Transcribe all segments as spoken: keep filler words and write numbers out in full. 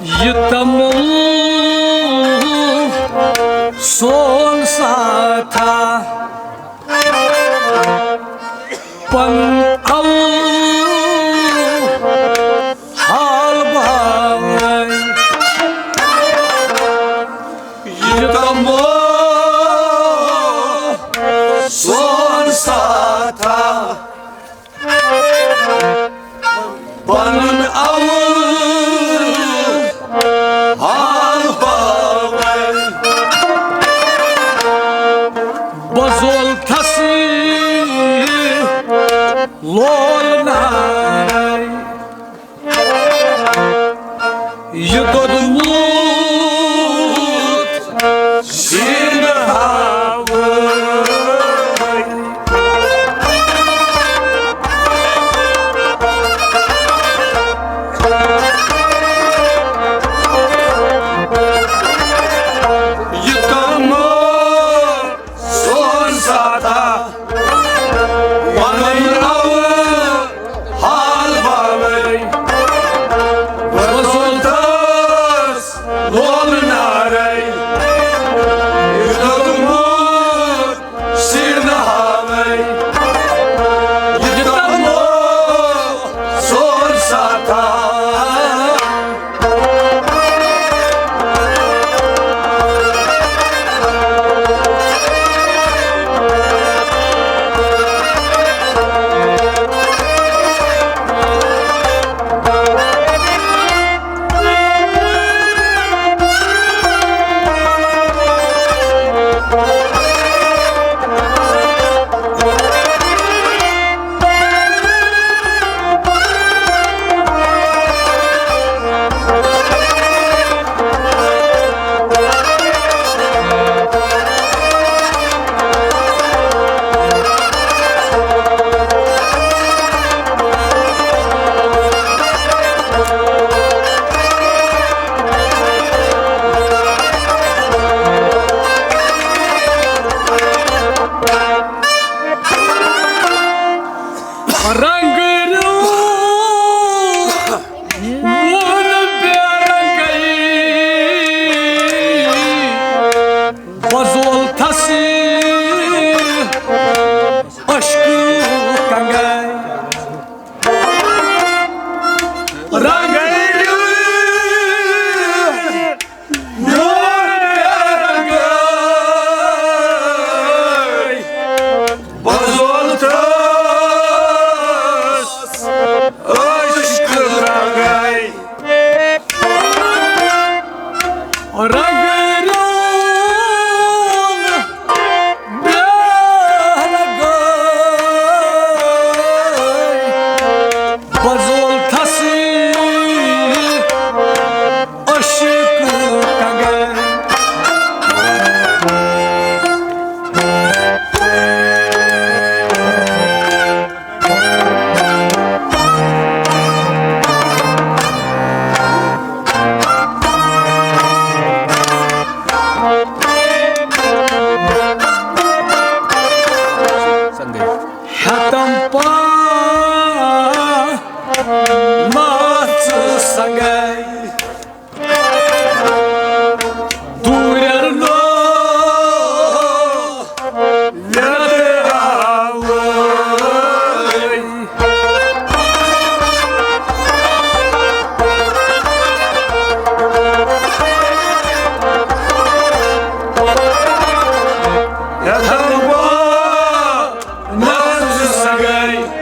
یہِ تمُل سون ساتھا، پن او حال باوے۔ یہِ تمُل سون ساتھا، پنُن اول حال باوے۔ بزول تھس لول نارے۔ یہِ دوٚدمُت سیٖنہٕ ہاوٕے۔ یہِ تمُل سون ساتھا، پنُن اول حال باوے۔ بزول تھس لول نارے۔ یہِ دوٚدمُت سیٖنہٕ ہاوے۔ یہِ تمُل سون ساتھا۔ رنگ روٗپ وُن بے رنگے، بزول تھس اشکہٕ کنگے۔ رنگے وُن بے رنگے، بزول تھس اشکہٕ رنگے۔ رنگ روٗن بے رنگے، بزول تھس اشکہٕ کنگے۔ ہتم پا ماچ سنگے۔ دوٗرٮ۪ر نوٚو لٮ۪دٕ آوٕے۔ یَتھ ہاوٕ بہٕ نازٕ سگے۔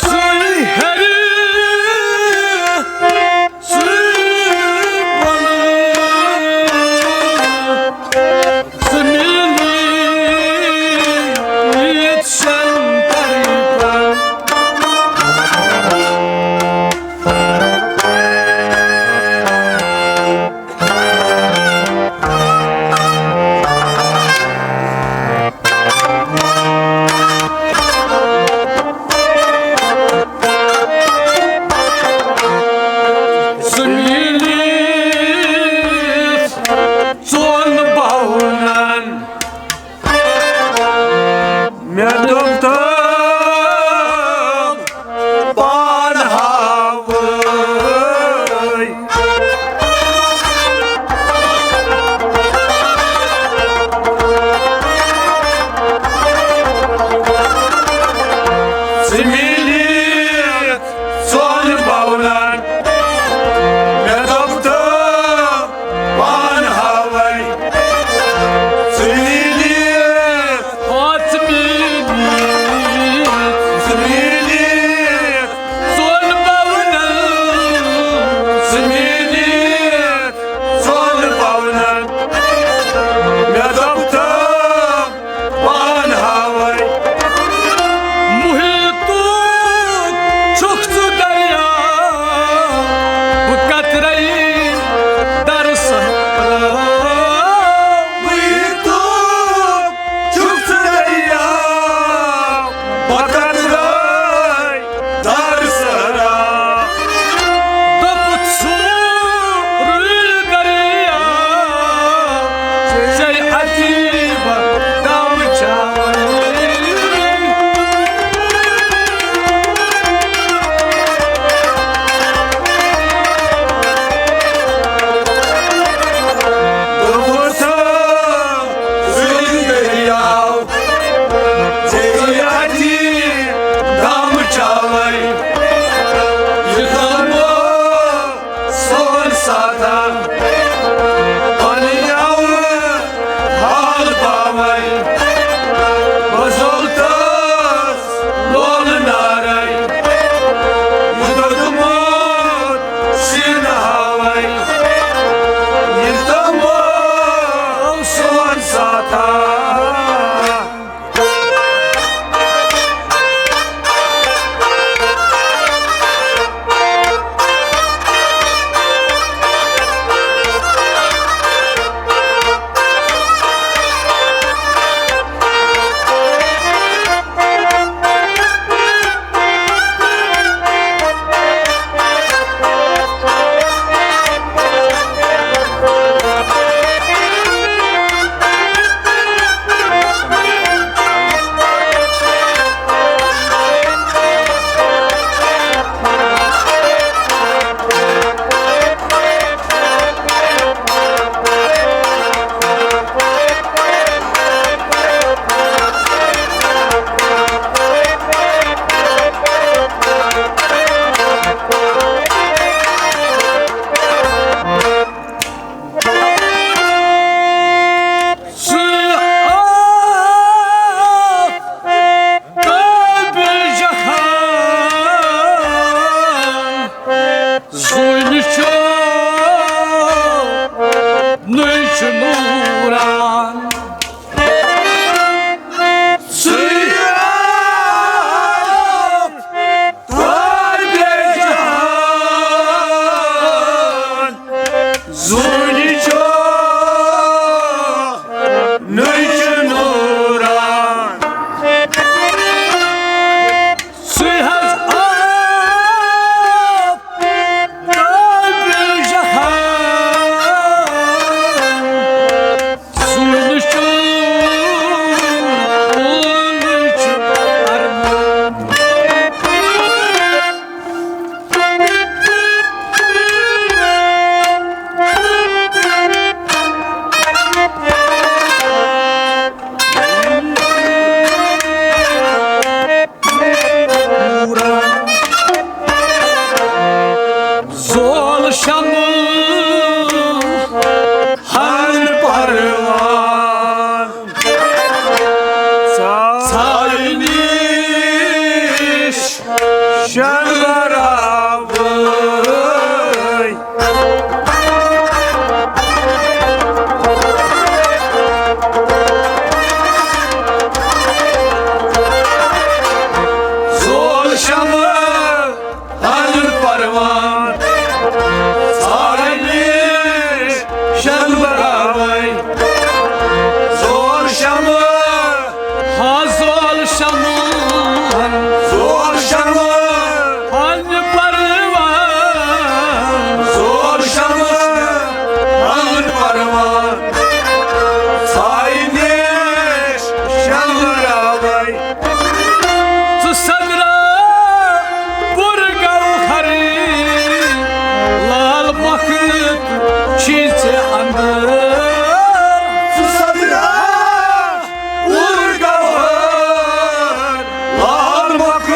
ژٕے ہیٚرِ، ژٕے بۄنہٕ، ژٕ مِلِتھ شٮ۪ن طریٖقن۔ سُہ میٖلِتھ ژۄن باہُنن۔ مےٚ دوٚپ تہٕ پانہٕ ہاوَے۔ ژٕ میٖلِتھ ژۄن باہُنن۔ مےٚ دوٚپ تہٕ پانہٕ ہاوَے۔ ژٕ میٖلِتھ، او ژٕ میٖلِتھ۔ شنبراوٕے۔ زول شمع ہن پروان، ژھانڈ شنبراوٕے۔ زول شمع، ہا زول شمع، زول شمع، ہن پروان، زول شمع، ہن پروان، ژھانڈ شنبراوٕے۔ ژٕ صدرا پُر گوہر، لال مۄخت چھی ژےٚ اندر۔ ژٕ صدرا پُر گوہر، لال مۄخت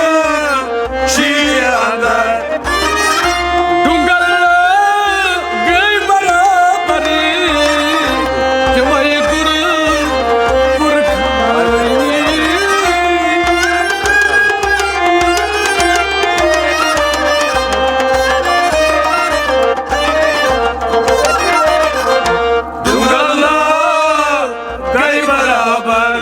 چھی ژےٚ اندر۔ ڈونگر گٔے برابر، تِمے گُرٕ پُرکھاوٕنۍ۔ ڈونگر گٔے برابر،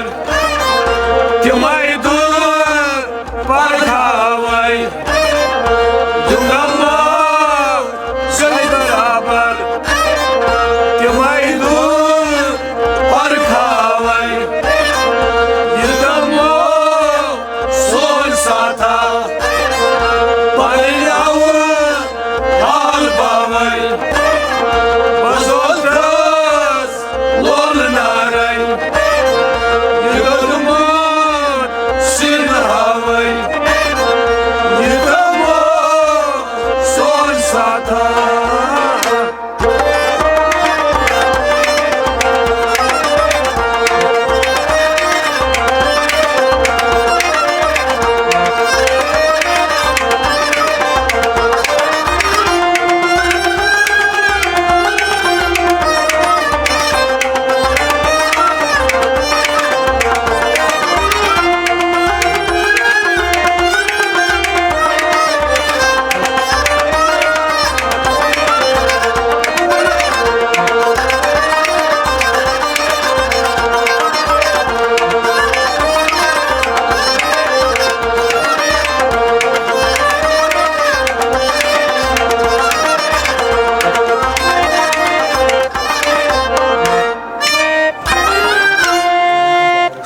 تِمے گُرٕ پرکھاوے۔ جُملہ گٔے برابر، تِمے دوٗر پرکھاوے۔ یہِ دمو سون ساتھا، پرناوُن حال باوے۔ بزوتس لول نارے، یہِ دوٚدمُت سِن ہاوے، یہِ دمو سون ساتھا۔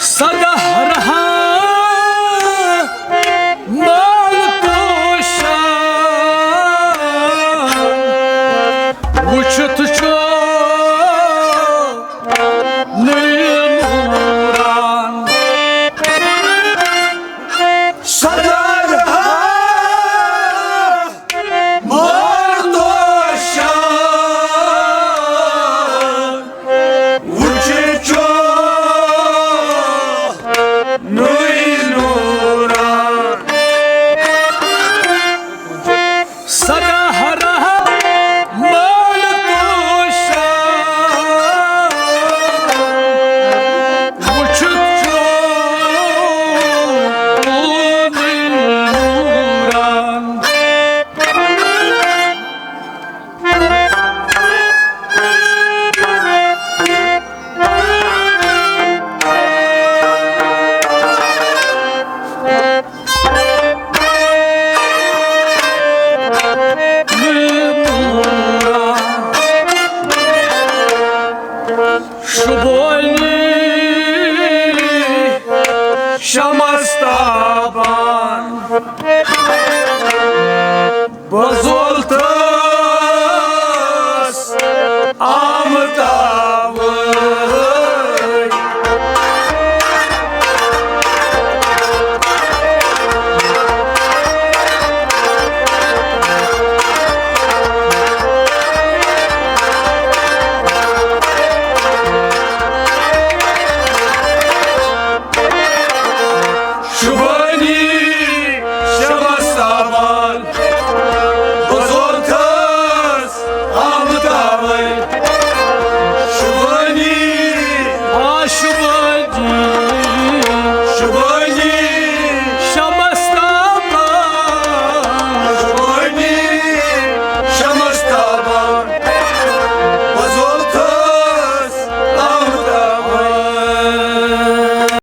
سداہ رہا مال تو شان، وُچھِتھ چھُ نٔے نوران۔ سداہ رہا مال تو شان، وُچھِتھ چھُ نوٚے نوران۔ سداہ رہا مال تو شان، وُچھِتھ چھُ نوٚے نوران۔ شبولی شمس تابان۔